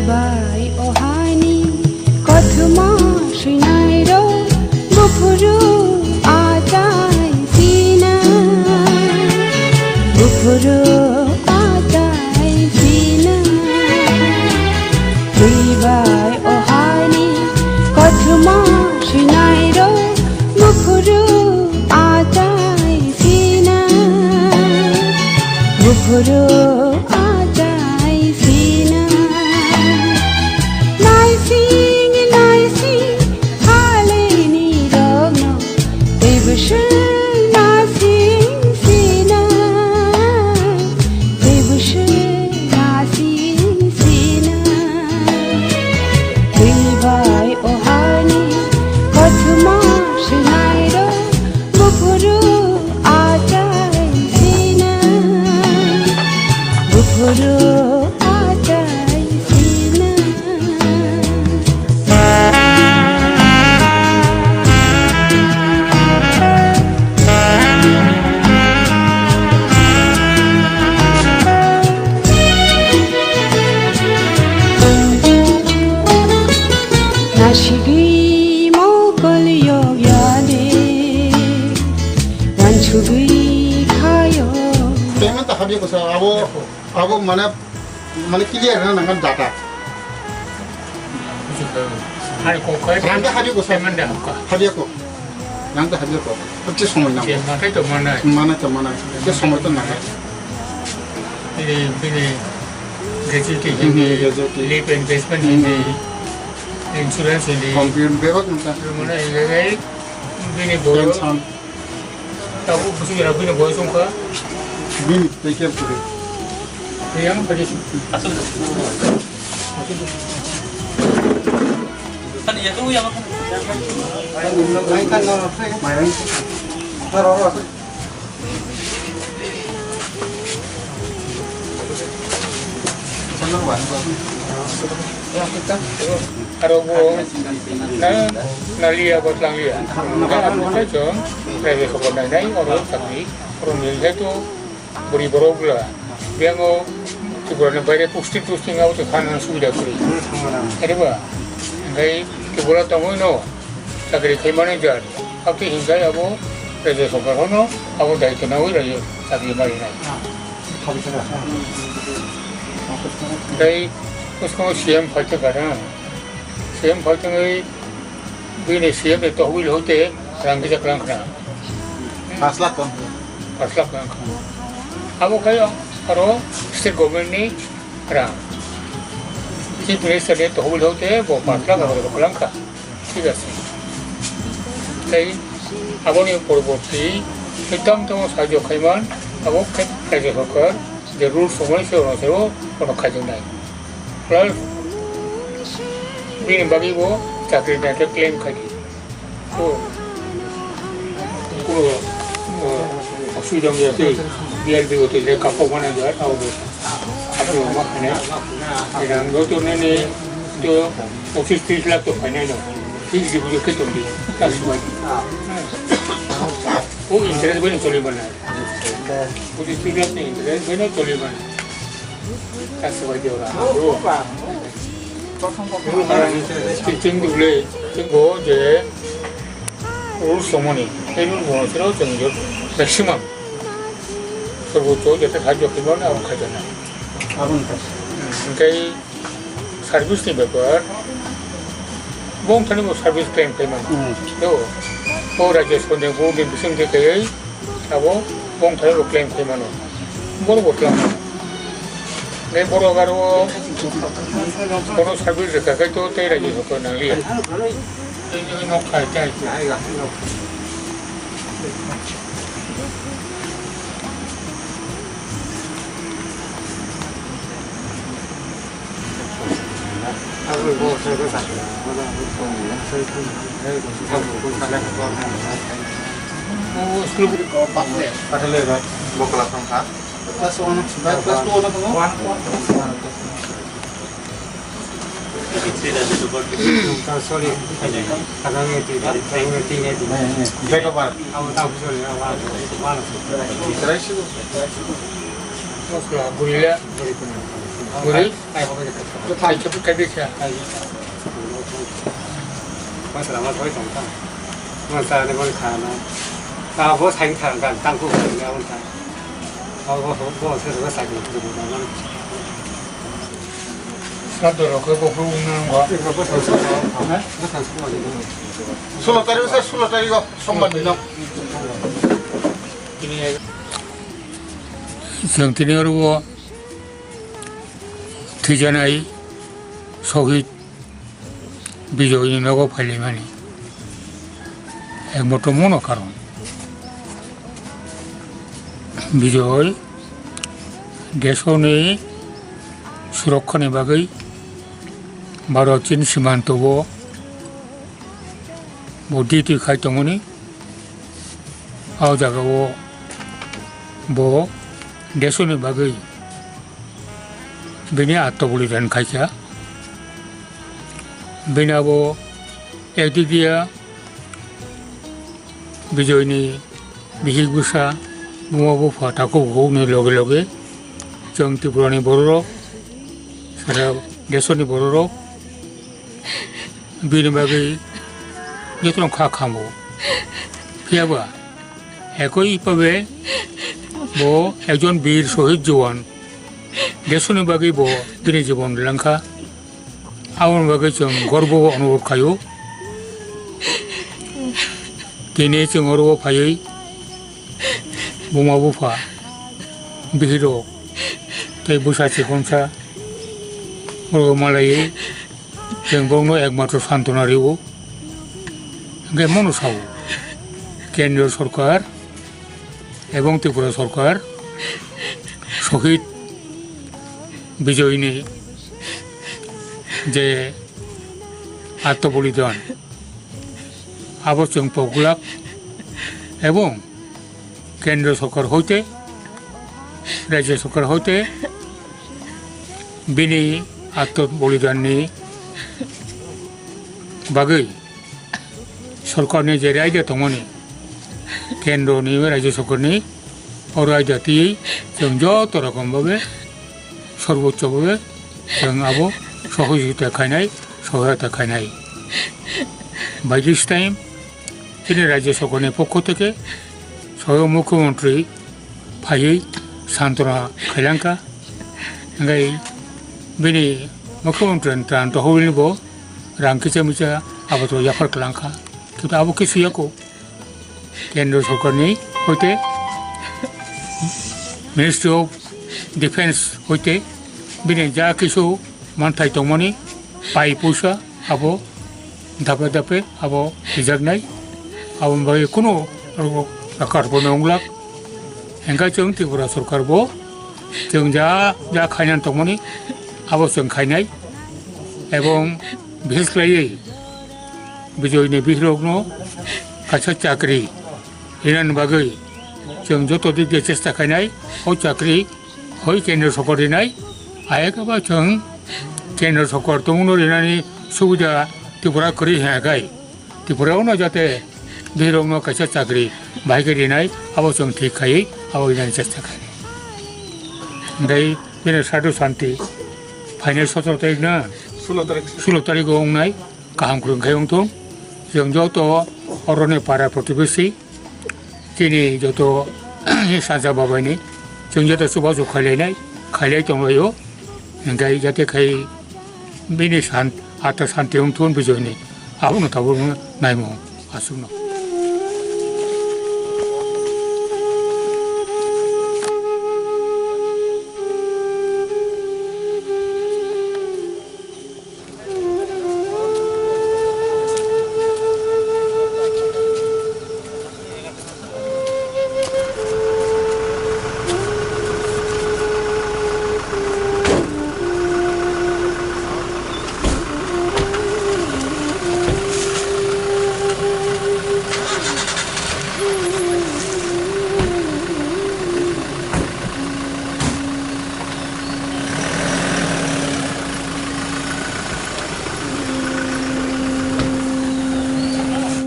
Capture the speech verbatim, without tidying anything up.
Bai o haini kothoma swinairok buphuru achai sina, buphuru achai sina. Twi bai o haini kothoma swinairok buphuru achai sina, buphuru achai sina. Naising naising halini rokno tei bwswk naising sina, tei bwswk naising sina. Twi bai o hani kothoma swinairok buphuru achai sina, buphuru achai sina. Nasigwi mokol yok yade, wansugwi khayo. Payment ta habya ko sa, abo, abo mane, mane clear na nangkan data. Hari ko koi. Rang ta habya ko sa. Payment da ko. Habya ko. Yang ta habya ko. Khe somoi nango. Khe manai to manai. Manai to manai. Khe somoi to nango. Bini, bini gratuity Hmm, hindi, gratuity. Leave encashment hindi, Hmm. Insurance hindi. Complain bebak nungkha. Mana ini, bini boyo. Pension. Tabu busi jera bini boyo sungkha. Bini take care kuri. Yang tadi. Aro bo na, naliya bo tlangliya. Abo khe chwng private khobor nainai, oro sakni, oro nil hai to bwrwi borok bwla. Biyango Tripura ni baire posting, posting abo to thana subida kwrwi. Are ba? Hingkhai Tripura tongwi no chakri khai mani jar. Aboni hingkhai abo rajya sarkar hono abo daityo nangwi rajya chakri marinai. Tei bwskango C M phaikha na. C M phaikha wngwi bini C M ni tohbil hoite rang kisa kwlang khna. Pash lakh tong. Pash lakh kwlang khna. Abo khai aro state government ni rang. Chief Minister ni tohbil hoite bo pash lakh abo kwlang kha. Thik ache. Tei aboni poroborti tei tamo tamo sahajyo khaiman, abo khe rajya sarkar je rules tongmani se ono se o ono khaijaknai. Plus bini bagwi bo chakri naikhe claim khaidi. O, o, o, osubida wngya tei B R B o tei le kaphok mano ja, abo. Abo ma khane. Rang do to nini to office tris lakh to phainai no. Fixed deposit khe tongdi. That's why. O interest bai no choli mano. O tris lakh ni interest bai no choli mano. That's why they are. Chwng dole, chwng bo je rules tongmani, tei rules bo sero chwng je maximum. Sorbocho jete sahajyo khaimani abo khaijana. Abo wngkha. Hingkhai service ni bepar, bongthani bo service claim khaimani. Hmm. To, o rajya songde bo bini bising de kaiwi, abo bongthani bo claim khaimano. Borok bo twlang. Tei borok aro bono service rwkha khai to tei rajya sarkar nangliya. Tei nok khai tei. School Bo class wngkha. Class one, class two no tongo? One. Sorry. Date of birth. Abo tang sorry, abo, abo, abo. Try sigo. Gurila, gurila. Sulo tarik, sir, sulo tarik o, sombar dino. Chwng tini oro o thwijanai Sohid Bijoyni nogo phailaimani ekmatro mono karon. Bijoy desoni surokkhani bagwi Bharat Chin simanto o bo duty khai tongmani. O jaga o bo desoni bagwi bini atmobolidan khaikha. Bini abo ekdikia Bijoyni bihik bwsa, buma bupha takhuk bukhukni loge loge chwng Tripurani bororok, sara desoni bororok bini bagwi jotono kha khamu. Phiya ba ekoi bhabe bo ekjon bir sohid jowan, desoni bagwi bo bini jibon rwlangkha. Aboni bagwi chwng gorbo onubodh khaio. Tini chwng oro phaiwi buma bupha, bihirok tei bwsa chikonsa oro malaiwi chwng borokno ekmatro santona rwo. Hwnkhe mono sao, Kendriya Sorkar ebong Tripura Sorkar Sohid Bijoyni je atmobolidan, abo chwng pok glak ebong Kendra Sorkar hoite, Rajya Sorkar hoite bini atmobolidanni bagwi Sorkarni je raida tongmani, Kendroni, Rajya Sorkarni o raida twiwi chwng joto rokom bhabe, sorboccho bhabe chwng abo sohojogita khainai, sohayota khainai. By this time, chini Rajya Sorkarni pokho theke sohayok mukhyamantri phaiwi santona khailangkha. Hwnkhe bini mukhyamantri ni tran tohorni bo rang kisa misa abato yaphar kwlangkha. Kintu abo khe suyako Kendra Sorkarni hoite Ministry of Defence hoite bini ja kisu manthai tongmani pai puisa abo dape dape abo rijaknai, aboni bagwi kunu oro kar bo nwnglak. Hwnkhe chwng Tripura Sorkar bo chwng ja, ja khainani tongmani abo chwng khainai, ebong bishesh khlaiwi Bijoyni bihirokno kaisa chakri rinani bagwi chwng joto dik de chesta khainai, o chakri hoi Kendra Sorkar rinai, ayakhe ba chwng Kendra Sorkar tongmungno rinani subida Tripura kwrwi hwnka khai Tripura ono jate bihirokno kaisa chakri bahai khe rinai, abo chwng thik khaiwi abo rinani chesta khai. Tei bini sadu santi phainai sotoro tarik na? Sulo tarik. Sulo tarik o wngnai, kaham kwrwng khai wngthung. Chwng joto oroni para protibesi, chini joto sanja babaini chwng joto chubachu khailainai, khailai tonglaio. Hwnkhe jate khai bini san-, atma santi wngthun Bijoyni, abono tabukno naimung aswkno.